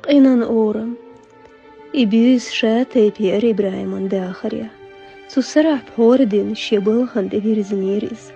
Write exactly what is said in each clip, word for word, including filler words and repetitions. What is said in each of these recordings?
Къинан орам. И буьйса ша тайпа яра ИбрахӀиман дахарехь. Цу сарахь пхьор а дина, шен балхана тӀе вирзинера иза.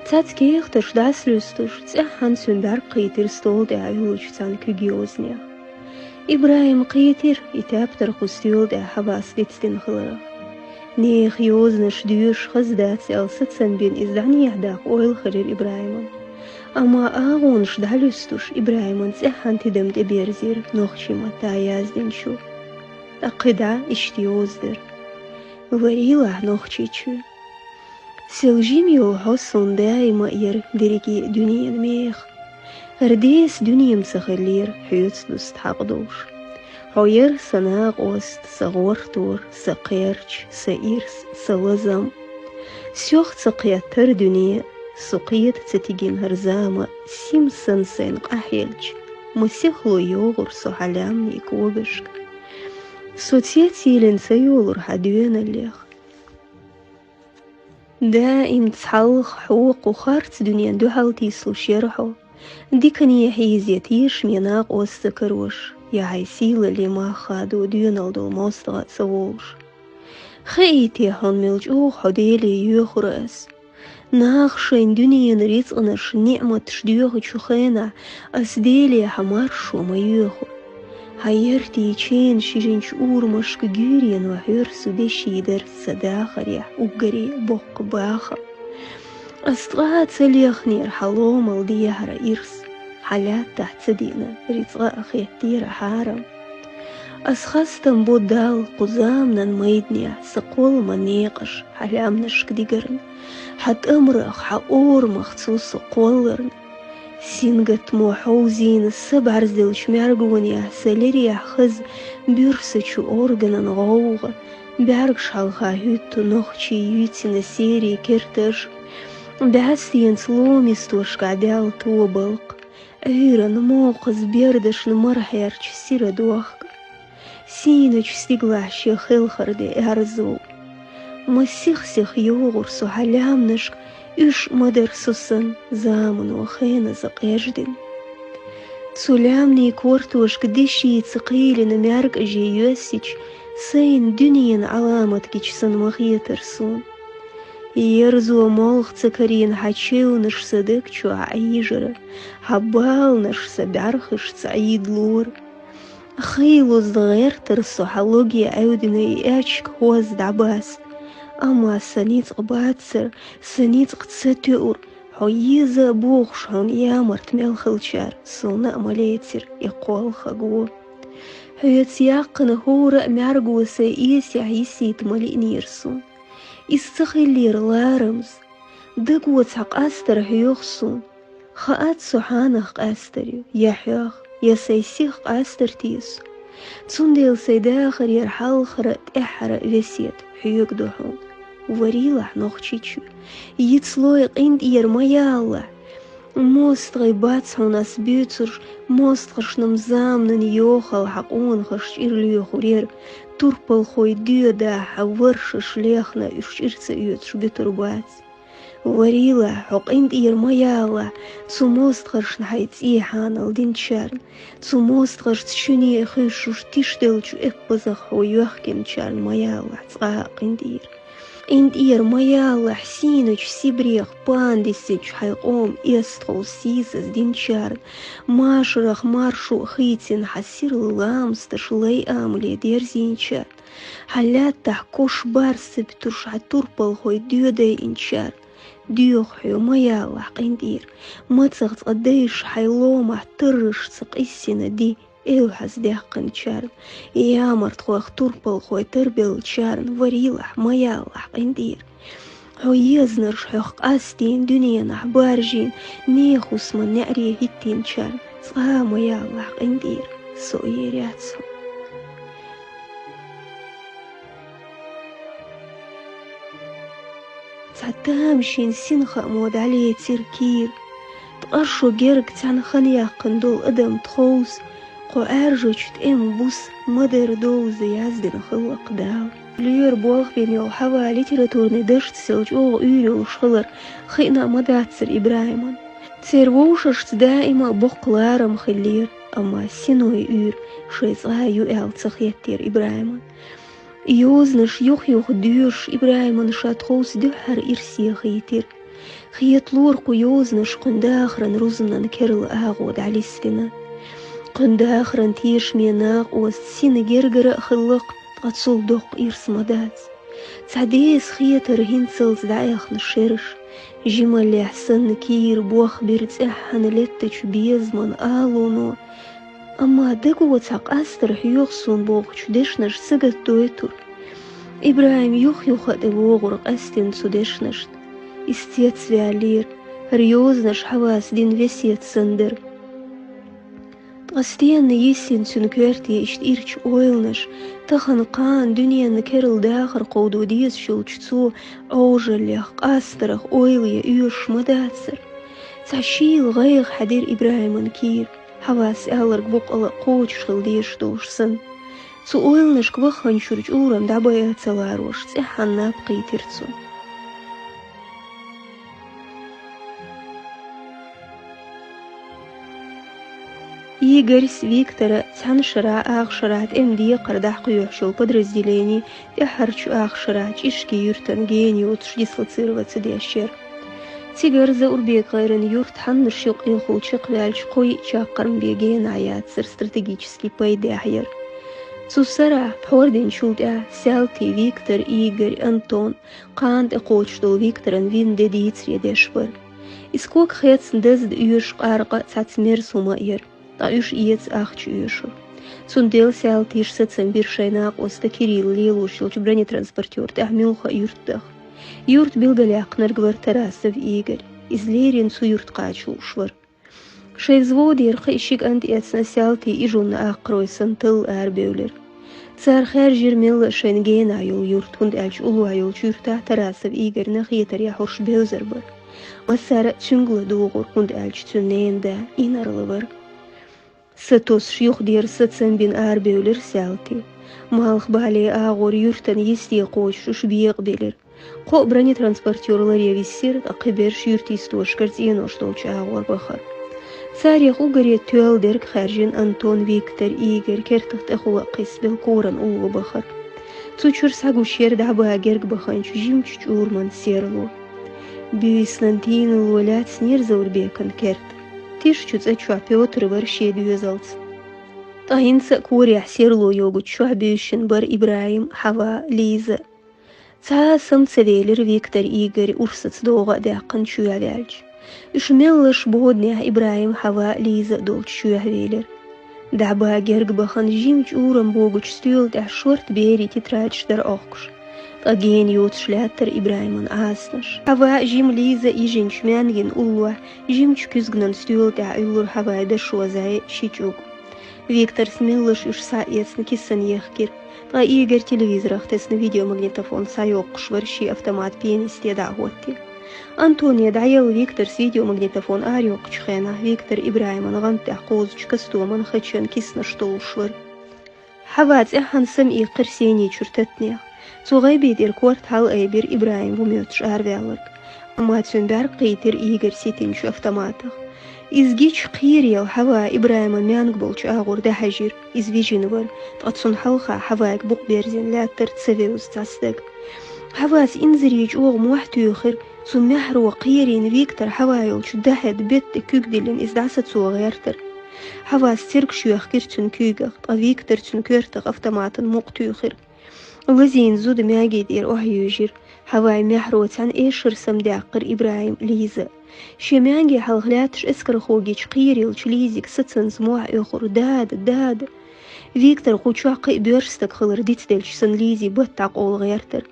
Цхьацца кехаташ дӀасалуьстуш, цӀеххьана цуьнан бӀаьрг кхийтира стола тӀехь Ӏуьллучу цхьана куьг йозанех. ИбрахӀима кхийтира и тептар кху стоьла тӀехь Хьавас дицдина хиларх. Нехан йозанаш доьшуш хаза дац аьлла сацам бина иза дӀанехьа даккха ойла хилира ИбрахӀиман. Амма агӀонаш дӀалуьстуш, ИбрахӀиман цӀеххьана тидам тӀеберзийра нохчийн маттахь яздинчо. Ткъа кхидӀа иштта йоза дара: «Варийлахь, Нохчийчоь. Сел жима йолу хьо суна даима а яра дерриге дуьненан меха. ХӀара деса дуьне ма ца хиллера хьоьца дуста хьакъ долуш. Хьо яра сан накъост, сан гӀортор, сан кхерч, сан ирс, сан лазам. Соьх ца кхеттара дуьне, со кхета ца тигина хӀара зама, сима санна сайна къахьелча, масех ло йогӀура со хьан лаьмнийн когашка. Со цецъеллина ца йолура хьан доьналлех. Даим цхьалха хьо кху харц дуьненна дуьхьал тийсалуш яра хьо, дикане хьийза я тешаме накъост ца карош, я хьайн сийлаллин мах хадо доьналла долу мостагӀа а ца волуш. Хаий те хьуна, мел чӀогӀа хьо Деле йоьхура ас? Наха шайн дуьненан рицкъанаш, ниӀматаш доьхучу хенахь ас Деле хьан маршо ма йоьхура. Хьан яртийн ченаш йижинчу урамашка гуьйрено хьоьрсу деши дара сан дахарехь уггаре боккха бахам. Ас цкъа а ца лехнера хьан ломал дехьара ирс, хьан лаьттахь ца диъна рицкъа а хеттера хьарам. Ас хастам бо Далла кху заманан майданехь сан кхолламан некъаш хьан лаьмнашка дигарна, хьан тӀамрах, хьан орамах цо со кхолларна. Сингаттамо хьовзийна сан бӀаьрзделлачу маьргонехь сан лерехь хаза буьрсачу органан гӀовгӀа, бӀаьргаш хьалха хӀуьтту нохчийн юьйцина серийн керташ, бӀаьстенца ломистошкахь даьлла тобалкх, Ӏуьйранна мокхаза бердашна мархьерчу сира дохка. Сийначу стигалахь шен хелхар де аьрзу. Масех-сех йогӀура со хьан лаьмнашка, уьш ма дара со санна замано хеназа къеждина. Цу лаьмнийн кортошка дешица кхийлина маьркӀаже йоьссича, сайна дуьненан Ӏаламат гича санна ма хетара суна. Ерзо молха ца карийна хьан чевнаш сан даг чохь Ӏийжара, хьан баланаш сан бӀаьрхашца Ӏийдалора. Хийлаза гӀертара со хьан логе Ӏевдина и аьчка хӀоз дӀабаста. Амма сан ницкъ бацара, сан ницкъ ца тоьура, хьо еза а бохуш хьуна ямарта мел хилчара, суна а ма лецира и кхолхаго. Хьоьца яьккхина хӀора а маьрго сайн эсехь йисийта ма лиънера суна. Иза ца хиллера ларамза. Даго цхьа къастар хьоьху суна. Хаьа со хьанах къастар ю, я хьоьх, я сайн сих къастар те со. Цундела сайн дахарера хьалхара а, тӀаьххьара а весет хьоьга ду хьуна. Варийлахь, Нохчийчоь, йицлой, къинтӀера ма ялалахь. МостагӀий бац хьуна ас буьйцурш, мостагӀашна-м заманан йохалла хьан къонахаш чӀир лоьхур яра, турпалхой доьдахь хьан варшаш лехна уьш чӀир ца оьцуш буьтур бац. Варийлахь, хьо къинтӀера ма ялалахь, цу мостагӀашна хьайн цӀий хьанал динчарна, цу мостагӀашца шуьне хуьйшуш тишделлачу эппазах хьо йоьхкинчарна ма ялалахь цкъа а къинтӀера. КъинтӀера ма ялалахь, сийначу Сибрех пана диссинчу хьайн къоман эстхула сийсаз динчарна, машарах маршо а хийцина хьан сирла ламасташ лай амале дерзийначарна, хьан лаьттахь кош барс ца буьтурш хьан турпалхой доьдайинчарна, доьху хьоь ма ялалахь къинтӀера, мацах цкъа дайша хьайн ломахь таррашца къиссина ди эвхьаза даьккхинчарна, ямартхойх турпалхой тарбеллачарна варийлахь ма ялалахь къинтӀера. Хьо езанарш хьох къастийна дуьненахь баржийна, нехан хӀусаман неӀаре хӀиттийначарна цкъа а ма ялалахь къинтӀера, со а ер яц хьуна. Цхьа тамашийна синхаамо дӀалецира кийра. Ткъа шо герга цхьаьна хан яьккхина долу адам тховса, кху Ӏаьржачу тӀеман буса ма-дарра довза яздина хиллакх Дала. Лоьра болх бина йолу Хьава литературный дашца сел чӀогӀа уьйр йолуш хилар хиъна а ма дацара ИбрахӀиман. Церан вовшашца даима а боккха ларам хиллера, Амма Синой уьйр шайн цӀа а ю аьлла ца хеттера ИбрахӀиман. Йозанаш юх-юха доьшуш, ИбрахӀиман ша тховса дуьххьара ирсе хийтира. Хеталора кху йозанаш кхуьнан дахаран рузбанан керла агӀо дӀалистина. Кхуьнан дахаран тешаме накъост Сина гергара а хилла-кх, ткъа цул доккха ирс ма дац. Цхьа деса хетара хӀинцалц дӀаэхна шераш, жималлехь санна кийра бохбира цӀеххьана леттачу безаман алуно. Амма даго цхьа къастар хьоьху суна бохучу дешнаша сагатдойтура. ИбрахӀим юх-юха а тӀевогӀура къаьстина цу дешнашна. Иза цецваьллера, хӀара йозанаш Хьавас дина весет санна дара. Ткъа стенна йиссина цуьнан коьрте иштта ирча ойланаш, тахана кхана дуьненна керла дахар кховдо дезаш йолчу цо Ӏожаллех, къастарах ойла ян оьшуш ма дацара. Цхьа шийла гӀайгӀа хьаьдира ИбрахӀиман кийра, Хьавас аьлларг боккъала а кхочуш хила дезаш долуш санна. Цу ойланашка вахханчуьра чӀурам дӀабайа ца ларош, цӀеххьана наб кхийтира цунна. Игорьс, Виктора цхьана шарахь, аха шарахь тӀеман декхар дӀакхоьхьуш йолу подразделени тӀаьххьарчу аха шарахь ЧӀишки юьртана гена йоцуш дислоцироваться деш яра. Цигара Заурбекан гӀайран юрт хьаннаш юккъехула чекхваьлча, кхо-йиъ чаккхарма бен генахь яцара, стратегически пайдехь яра. Цу сарахь, пхьор динчул тӀаьхьа, Сялти Виктор, Игорь, Антон, кхана тӀекхочуш долу Викторан вина де дийцаре деш бара. Иза ког хецна даздан оьшу къаркъа а, цхьацца мерза хӀума а яра, ткъа уьш эца ахча оьшура. Цундела Сялтиша сацам бира шайн накъоста Кирилла лелош йолчу бронетранспортер тӀехь муьлхха а юьрт даха. Юрт билгалъяьккхинарг вара Тарасов Игорь. Иза леррина цу юьрта кхача лууш вара. Шайн взводера кхин а ши кӀант эцна, Сялти Ижунна аккхарой санна талла арабевлира. Цара хаьржира мелла а шайна генахь йолу юрт, хӀунда аьлча уллохь йолчу юьртахь Тарасов Игорьна хетарехь хӀорш бевзар бара. Массара а цуьнга ладугӀура, хӀунда аьлча цуьнан ненан да инарла вара. Сатосуш, юхадерза сацам бина арабевлира Сялти. Малхбале агӀор юьртана йисте кхочуш уьш бекъабелира. Кхоъ бронетранспортер ларъян виссира, ткъа кхиберш юьртан йистошкара цӀенош долчу агӀор бахара. Царех уггаре тоьлла дерг хаьржина Антон, Виктор, Игорь, кертах тӀехула а кхиссабелла коран улло бахара. Цу чуьра схьагуш яра дӀабан герга баханчу жимачу чӀураман серло. Буьйсанан тийналло лаьцнера Заурбекан керта. Тиша чу цӀа чохь Пётр вара шен доьзалца. Ткъа хӀинца а корехь серло йогучу чохь буьйсанна бара ИбрахӀим, Хьава, Лиза. Цхьа а сама ца велира Виктор, Игорь урсаца догӀа а даьккхина чоьхьа ваьлча. Уьш меллаша боданехь ИбрахӀим, Хьава, Лиза а долчу чоьхьа велира. ДӀабан герга бахана жима чӀурам богучу стоьла тӀехь шорта берийн тетрадаш дара Ӏохкуш. Ткъа гена йоцуш лаьттара ИбрахӀиман Ӏасанаш. Хьава а, жима Лиза а йижинчу маьнгин уллохь жимачу куьзганан стоьла тӀехь Ӏуьллура Хьавай дашо зӀе ши чӀуг. Викторс меллаша уьш схьа а эцна кисана ехкира, ткъа Игорь телевизорах тесна видеомагнитофон схьайоккхуш вара шен автомат пенисте дӀа а хӀоттийна. Антоне дӀаелла Викторс видеомагнитофон арайоккхучу хенахь, Виктор ИбрахӀиман гӀанта тӀехь кхозучу костюман хачан кисанаш толлуш вара. Хьава цӀеххьана сама иккхира сенечуьра таттанех. Цо гӀайби тӀера корта хьалаайбира ИбрахӀим ву моьттуш араваьлларг. Амма цуьнан бӀаьрг кхийтира Игорь ситинчу автоматах. Иза гича кхераелла Хьава ИбрахӀиман маьнга болчу агӀор дӀахьаьжира, иза вижина вара, ткъа цунна хьалха Хьавайга букъ берзина лаьттара ца вевза цхьа стаг. Хьавас инзаре чӀогӀа мохь туьйхира, цу маьхьаро кхерийна Виктор Хьава йолчу дахьеда бетта куьг диллина иза дӀасацо гӀертара. Хьавас цергаш йоьхкира цуьнан куьйгах, ткъа Виктор цуьнан коьртах автоматан мукъ туьйхира. Лазийна зуда маьнги тӀера охьаюьйжира. Хьавай маьхьаро цхьаьна эшшара самадаьккхира ИбрахӀим, Лиза. Шен маьнги хьалха лаьтташ эскархо гича кхераеллачу Лизига сацанза мохь оьхура: «Дада, дада!» Виктор кху чохь кхин а боьрша стаг хилар дицделча санна Лизин бат дӀакъовла гӀертара.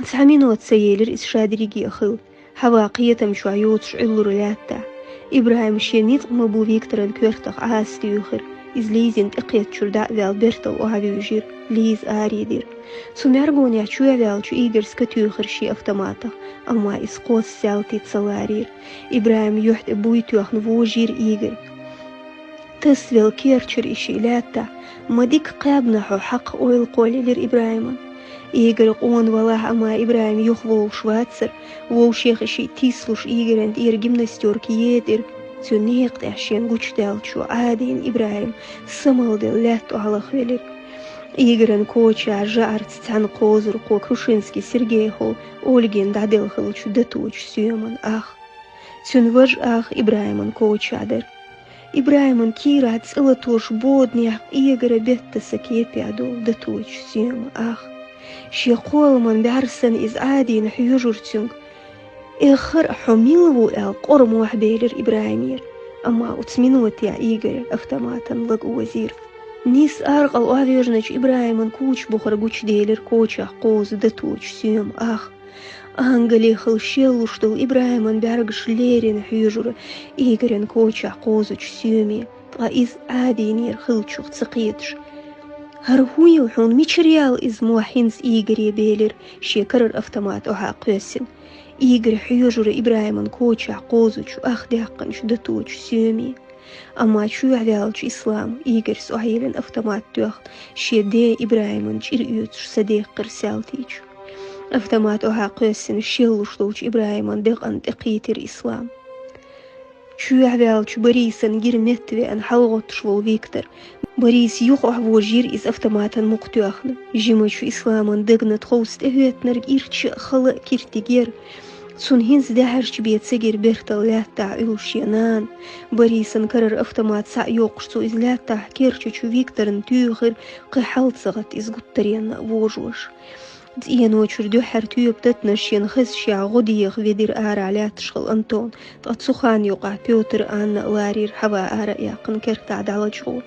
Цхьа минот ца елира иза ша дерриге а хилла. Хьава кхетам чохь йоцуш Ӏуьллура лаьттахь. ИбрахӀима шен ницкъ ма бу Викторан коьртах Ӏаса туьйхира. Иза Лизин тӀекхеттачуьра дӀа а ваьлла, бертал охьавуьйжира. Лиза арадира. Цу маьргонехь чоьхьа ваьллачу Игорьс катуьйхира шен автоматах, амма иза кхосса Сялти ца ларийра. ИбрахӀиман юьхь тӀе буй тоьхна вожийра Игорь. Тасавелла керчира и шиъ лаьттахь. «Ма дика кхаьбна хьо хьакха», — ойла кхоллаелира ИбрахӀиман. Игорь къона валахь, амма ИбрахӀим юхавогӀуш вацара, вовшех и шиъ тийсалуш Игорьан тӀера гимнастёрка етӀира. Цу некъа тӀехь шен гучудаьллачо Ӏадийна ИбрахӀим самалдела лаьтта охьалахвелира. Игоран кочахь жӀарца цхьаьна кхозара кхо Крушинский Сергейхула Ольгина дӀаделла хиллачу даточу соьман ах. Цуьнан важа ах ИбрахӀиман кочахь дара. ИбрахӀиман кийрахь цӀа латош боданехь къегара бетта са кепехь долу даточу соьман ах. Шен кхолламан бӀаьрса санна иза Ӏадийна хьоьжура цуьнга. Эххар а хьо мила ву аьлла, къора мохь белира ИбрахӀимера. Амма оцу минотехь Игорь автоматан лаг озийра. Нийсса аракъал охьавоьжначу ИбрахӀиман кучу бухара гучуделира кочахь кхозу даточу соьман ах. Ангалехула шеллуш долу ИбрахӀиман бӀаьргаш леррина хьоьжура Игоран кочахь кхозучу соьме, ткъа иза Ӏадийнера хиллачух ца кхеташ. «ХӀара хӀун ю хьуна, мичара яьлла иза?» — мохь хӀинца Игоре белира, шен карара автомат охьа кхоьссина. Игорь хьоьжура ИбрахӀиман кочахь кхозучу ах даьккхинчу даточу соьме. Амма чоьхьа ваьллачу Ислама, Игорьс охьайиллина автомат тоьхна, шен ден ИбрахӀиман чӀир оьцуш садеккхира Салтичу. Автомат охьа кхоьссина, шеллуш долчу ИбрахӀиман декъана тӀекхийтира Ислам. Чоьхьа ваьллачу Борисан гира метта веана хьалагӀоттуш волу Виктор. Борис юха охьавожийра иза автоматан мукх тоьхна. Жимачу Исламан дагна тховса тӀехӀоьттинарг ирча а, хала а киртиг яра. Цунна хӀинца даьхьарчу бен ца гира бертал лаьттахь Ӏуьллуш шен нана. Борисан карара автомат схьа а йоккхуш, цо иза лаьттахь керчачу Викторна туьйхира, кхин хьал ца гӀатта иза гуттаренна а вожош. ЦӀеночуьра дуьххьара тоьпан татанаш шена хезча, гӀо деха ведира арахь лаьтташ хилла Антон, ткъа цу ханна юкъахь Пётр а, Анна а ларийра хьава ара а яьккхина кертахь дӀалачкъо.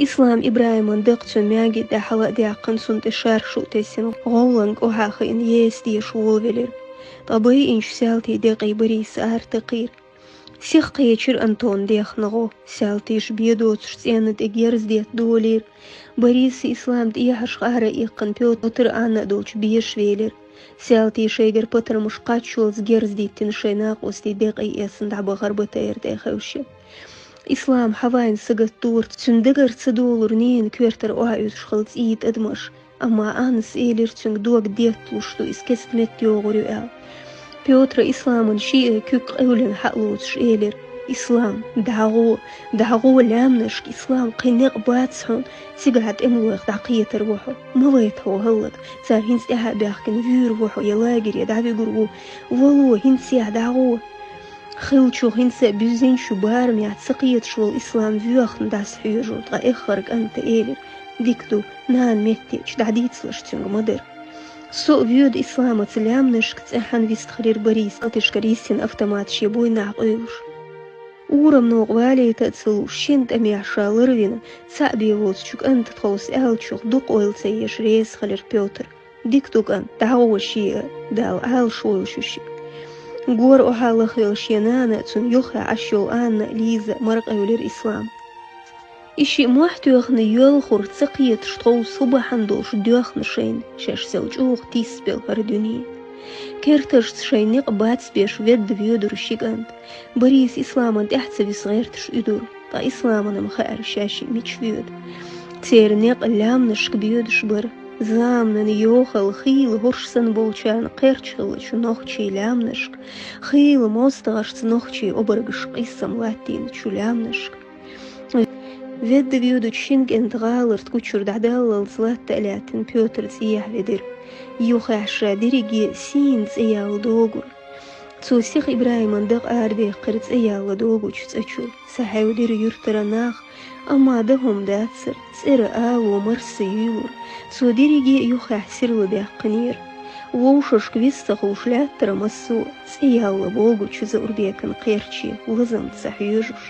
Ислам ИбрахӀиман дакъа цуьнан маьнги тӀехь хьала а даьккхина, цунна тӀе шаршу а тесина, гӀовланга охьа а хиъна, еса деша волавелира. Ткъа байинчу Салтин декъий Борис ара такхийра. Сиха кхечира Антона дехна гӀо. Салтиша бен доцуш цӀенна тӀе герз детта долийра. Бориса Ислам тӀехьашха ара а иккхина, Пётр а, Анна а долчу беша велира. Салтий шайгара патармаш кхаччалц герз диттина шайн накъостий декъий эцна дӀабахара БТР тӀе а хевшина. Ислам хьавайн сагатдора, цуьнан дагара ца долура ненан коьртара охьаоьцуш хилла цӀий тӀадамаш, амма Аннас элира цуьнга дог детталуш ду, иза кеста метта йогӀур ю аьлла. Пётра Исламан шиъ куьг къевлина хьа а лоцуш элира: «Ислам, дӀагӀо, дӀагӀо лаьмнашка, Ислам, кхин некъ бац хьуна, цигахь тӀемалойх дӀакхетар ву хьо. Ма вайта хьо хӀаллак, цара хӀинца тӀаьхьа а баьхкина вуьйр ву хьо, я лагере дӀавуьгур ву. Вало, хӀинцехь дӀагӀо». Хиллачух хӀинца а буьззинчу барамехь ца кхеташ волу Ислам воьхна дӀасахьоьжура, ткъа эххар кӀанта элира: «Дика ду, нана меттечу, дӀадийцалаш цуьнга ма-дарра». Со а воьду Исламаца лаьмнашка, цӀеххьана вистхилира Борис, Салтишкара йиссина автомат шен буйнахь къуьйлуш. Урамнокъа валийта а ца лууш, шина тӀамехь ша ларвина, цхьаъ бен воцучу кӀанта тховса аьллачух дукха ойла ца еш реза хилира Пётр. «Дика ду, кӀант, дӀагӀо шиъ а, Дала Ӏалашвойла шу шиъ». Гора охьа лахвелла шен нана а, цунна юххехь Ӏаш йолу Анна а, Лиза а маракъевлира Ислам. И шиъ мохь тоьхна йоьлхура ца кхеташ тховса хӀун бахьана долуш доьхна шайна, шаьш сел чӀогӀа тийсабелла хӀара дуьне. Керташца шайн некъ бацбеш ведда воьдура ши кӀант. Борис Исламан тӀаьхьа ца виса гӀерташ уьдура, ткъа Исламана-м хаьара шаьш мича воьду. Церан некъ лаьмнашка боьдуш бара. Заманан йохалла хийла хӀорш санна болчарна кхерч хиллачу нохчийн лаьмнашка, хийла мостагӀашца нохчийн обаргаш къийсам латтийначу лаьмнашка. Ведда воьдучу шина кӀентан гӀаларт гучуьра дӀадаллалц латта а лаьттина Пётр цӀехьа ведира. Юххехь ша дерриге сийна цӀе ялла догура. Цо сиха ИбрахӀиман дакъа арадехкира цӀе ялла догучу цӀа чу. Схьаьвдира юьртара нах, амма дан хӀума дацара, цӀера ало марса юьйлура. Цо дерриге а юххехь сирла даьккхинера. Вовшашка вист ца хууш лаьттара массо а, цӀе ялла богучу Заурбекан кхерче лазамца хьоьжуш.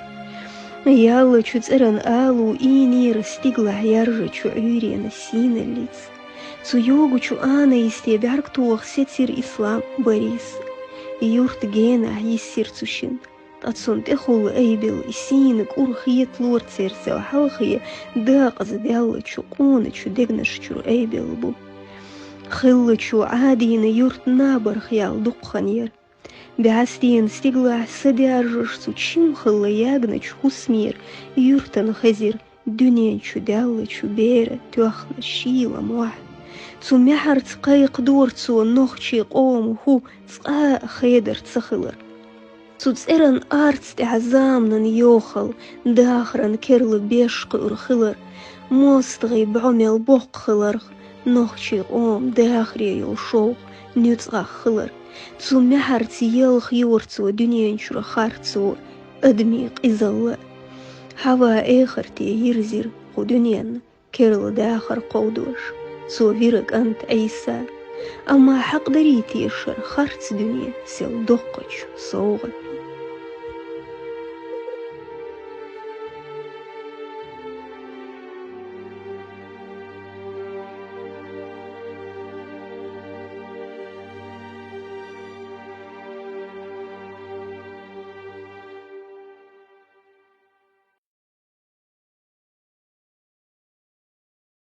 Яллачу цӀеран ало ийнера стигалахь яржачу Ӏуьйренан сийналлица. Цу йогучу Анна йисте бӀаьрг тоха сецира Ислам Борис. Юрт генахь йиссира цу шинна. Ткъа цунна тӀехула айбелла и сийна кӀур хеталора церан сел хьалхе дакъаза даьллачу къоначу дегнаш чуьра айбелла бу. Хиллачо Ӏадийна юрт набарх ял дукха хан яра. БӀаьстенан стигалахь садаьржаш цу чим хилла ягначу хӀусамера юьртана хезира дуьнен чу даьллачу беран тоьхна шийла мохь. Цу маьхьарца кхайкхадора цо нохчийн къоман хӀу цкъа а хедар ца хилар. Цу цӀеран арц тӀехь заманан йохал, дахаран керла беш кхуьур хилар, мостагӀий бӀо мел боккха хиларх, нохчий къом дахаре йолу шовкъ нуьцкъах хилар. Цу маьхьарца елха юра цо дуьнен чуьра харцо, адамийн къизалла. Хьава эхарте йирзира кху дуьненна керла дахар кховдош, цо вира кӀант Ӏийса. Амма хьакъ дарий те шара харц дуьне сел доккхачу совгӀат?